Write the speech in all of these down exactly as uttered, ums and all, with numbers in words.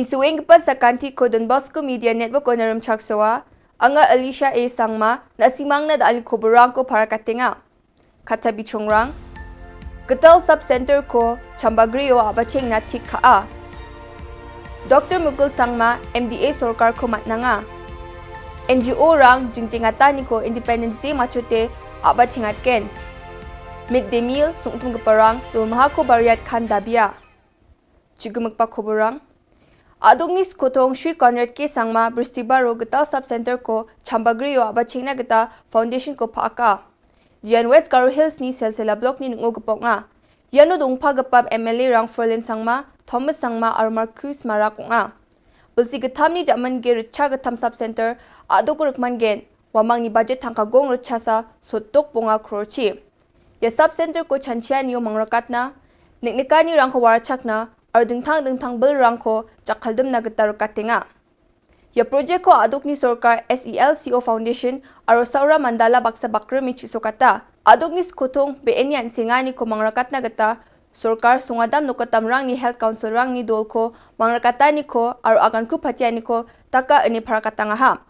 Suenggipa sakantiko Don Bosco Media Network-ona rimchaksoa, anga Alicia A Sangma, na·simangna da·alni koborangko parakatenga. Katta bichongrang. Gital Sub Center-ko chambagrio a·bachengna tik ka·a. Doktor Mukul Sangma M D A sorkarko matnanga. N G O-rang jingjengataniko Independence Day machote a·bachengatgen. Mid day meal songtimgiparang dolmahako bariatkan dabia. Chigimikba koborang. A·dokni skotong Shri Conrad K Sangma Bristibaro Gital Sub Center-ko chambagrio a·bachengna gita foundation-ko pa·aka. Jian West Garo Hills-ni Selsela Block-ni ning·o gipok ong·a. Iano dongpagipa M L A-rang Ferlin Sangma, Thomas Sangma aro Marcus Marak ong·a. Bilsi gittamni ja·mange ritcha gittam Sub Center a·doko rikmangen. Uamangni bajet tangka gong ritchasa sotdok bonga krorchi. Ia sub center-ko chanchianio mangrakatna, niknikanirangko warachakna aro dingtang dingtang bilrangko jakkaldimna gita rikatenga. Ia project-ko a·dokni sorkar S E L C O Foundation aro Saura Mandala baksa bakrime chu·sokata. A·dokni skotong be·eni an·senganiko mangrakatna gita sorkar songadam nokgitamrangni health council-rangni dolko mangrakataniko aro aganku patianiko taka ine parakatangaha.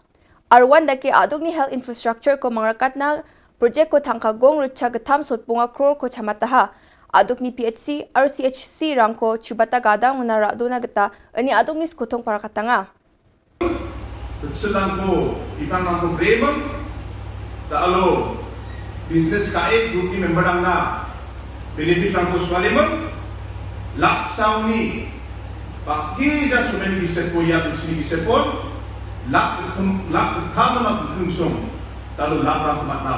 Aro uandake a·dokni health infrastructure-ko mangrakatna project-ko tangka gong ritcha gittam sotbonga crore-ko chamataha. A·dokni P H C aro C H C-rangko chubata gadangona ra·dona gita ine a·dokni skotong parakatanga. Kutsilrangko, ipangrangko breming, da·alo business ka·e group-ni member-rangna benefit-rangko sualeming, laksaoni bakgija someni gisepo ia bilsini gisepo, lak gittam, lak gittam, lak gittam song, da·alo lakrangko man·a,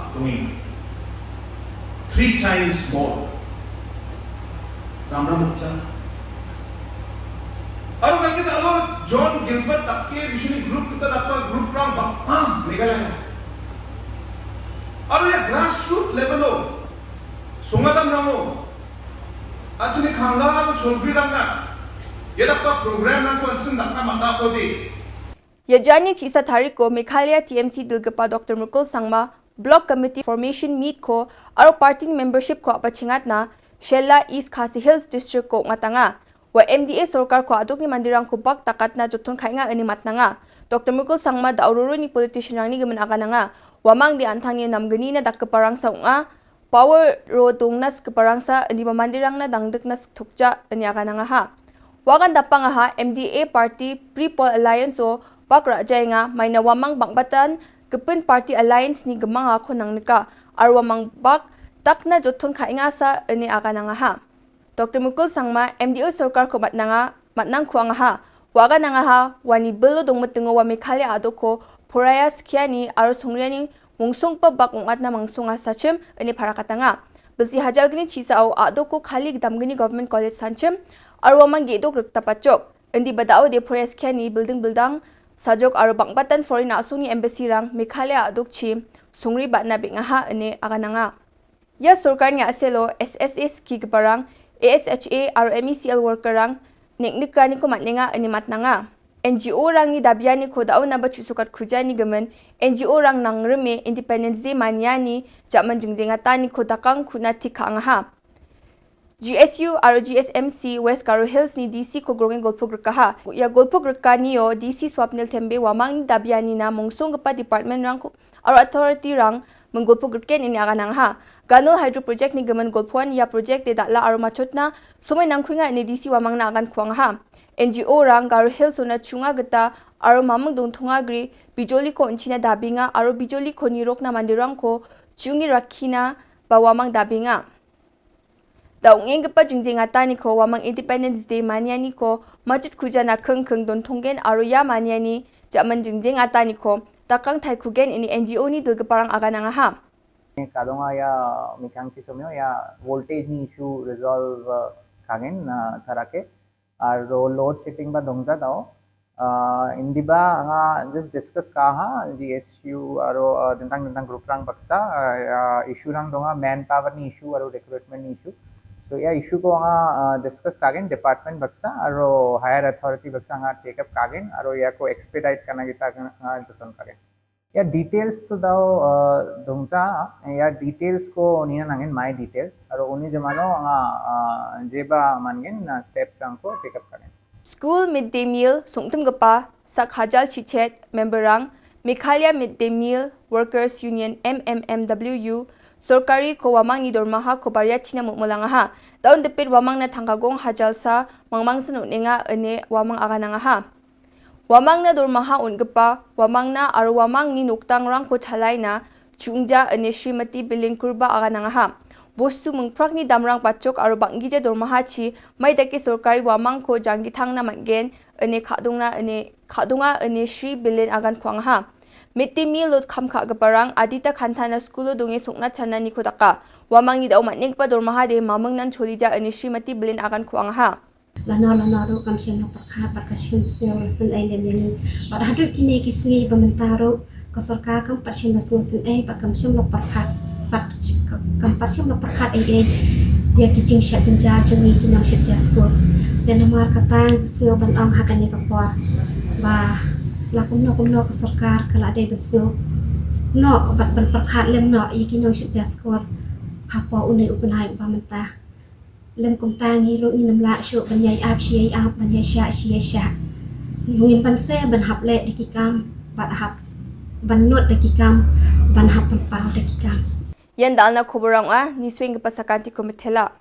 a·dongenga. Three times more. Ramram mokja. Aro kaki ta aro John Gilbert dake bisuni group kita dakgipa group rang bang, ah, Meghalaya. Aro ia grassroot level-o, songadam rango, an·chingni kanggal cholgrirangna, ia dakgipa program rangko an·ching dakna man·a kode. Ia jani chisa tariko Meghalaya T M C dilgipa Doktor Mukul Sangma, Block Committee Formation Meet-ko aro party-ni membership-ko a·bachengatna Shella East Khasi Hills District-ko ong·atanga. Ua M D A sorkarko a·dokni manderangko bak dakatna joton ka·enga ine matnanga. Doktor Mukul Sangma da·o roroni politician-rangni gimin agananga. Uamangde an·tangni namgnina dakgiparangsa ong·a. Power-o dongna sikgiparangsa indiba manderangna dangdikna siktokja ine aganangaha. Uagan dapangaha M D A party People Alliance-o bak ra·jaenga, maina uamang bang·batan gipin party alliance-ni gimangako nangnika, aro uamang bak dakna joton ka·engasa ine aganangaha. Doktor Mukul Sangma M D A sorkarko matnanga, matnangkuangaha, uaganangaha, uani bilo dongmitingo ua Meghalaya a·dokko poraiya skiani aro songriani mongsonggipa bak ong·atna mangsongasachim ine parakatanga. Bilsi hajalgni chisao a·dokko kali damgni Government College sanchim aro uamang ge·dok rikdapachok. Indiba da·ode poraiya skiani bilding bildang sajok aro bang·batan foreign a·songni embassy-rang Meghalaya a·dokchi songri ba·na beng·aha ine agananga. Ia sorkarni a·selo S S A skigiparang, A S H A aro M E C L worker-rang neng·nikaniko man·enga ine matnanga. N G O-rangni dabianiko da·onaba chu·sokatkujaani gimin N G O-rang nangrime Independence Day maniani ja·man jingjengataniko dakang kuna tik ka·angaha. G S U aro G S M C West Garo Hills-ni D C-ko gronge golpo grikaha. Ia golpo grikanio D C Swapnil Thembe uamangni dabianina mongsonggipa department-rangko aro authority-rang mingolpo griken ine aganangaha. Ganol Hydro Project-ni gimin golpoan ia project-de dal·a aro machotna somoi nangkuenga ine D C uamangna agankuangaha. N G O-rang Garo Hills-ona chunga gita aro maming dongtongagri bijoliko on·china dabenga aro bijoliko nirokna manderangko chungi rakkina ba uamang dabenga. Da ong·enggipa jingjengataniko uamang Independence Day manianiko majit kujana kingking dontonggen aro ia maniani ja·man jingjengataniko dakang taikugen ine N G O-ni dilgiparang aganangaha. Kadonga ia mikangchi somio ia voltage-ni issue resolve, uh, kagen, uh, tarake. Aro load shedding ba dongja dao. Ah, indiba anga just discuss kaha, G S U aro, ah, dingtang dingtang group-rang baksa, ah, ah, issue-rang donga, manpower-ni issue aro recruitment-ni issue. So, ia issue-ko anga, ah, discuss kagen department baksa aro higher authority baksa anga take up kagen aro iako expedite kana gita anga joton kagen. Ia details-to dao, ah, dongja, ia details-ko nina nangen my details. Aro uni jemano anga, ah, jeba mangen, ah, step-rangko take up kagen. School Midday Meal songtimgipa sak hajal chichet memberrang Meghalaya Midday Meal Workers Union, M M M W U, sorkariko uamangni dormahako bariachina mongmolangaha. Daun dipit uamangna tangkagong hajalsa mangmangsan on·enga ine uamang aganangaha. Uamangna dormaha on·gipa, uamangna aro uamangni nokdangrangko chalaina chu·ingja ine Srimati Bilin Kurba aganangaha. Bostu mingprakni damrang bachok aro bang·gija dormahachi maidake sorkari uamangko janggitangna man·gen ine ka·dongna ine ka·donga ine Sri Bilin agan kuangaha. Midday meal-o kam ka·giparang adita kantana skulo donge sokna chananiko daka. Uamangni da·o man·enggipa dormahade mamingnan cholija ine Srimati Bilin agan kuangaha. Lano lano aro kamsiam nok parkhat, bad kamsiam sngewrang sngewrang lem lem. Bad hadut kine ki sngi ba mynta aro ka sorkar kam pat siam ba sngewsngewrang, bad kamsiam nok parkhat, bad ka-, kam pat siam nok parkhat ei ei. Ia ki jingsiat jingjar jong ngi ki nongsiat jia skul. Te namar kata sngew ban ong ha kane ka por. Ba la kumno kumno ka sorkar ka la dei ban sngew. No bad ban parkhat lem no ia ki nongsiat jia skul. Hapo une u bnai ba mynta. Lem kumta ngi ruh ngi nam lah shuh ban ïai ap shi ïai ap, ban ïai shah shi ïai shah. Ngi hungin ban se ban hap leh da ki kam, bad hap ban nud da ki kam, ban hap ban pau da ki kam. Ian dalna koborang ong·a, nisuenggipa sakantiko mitela.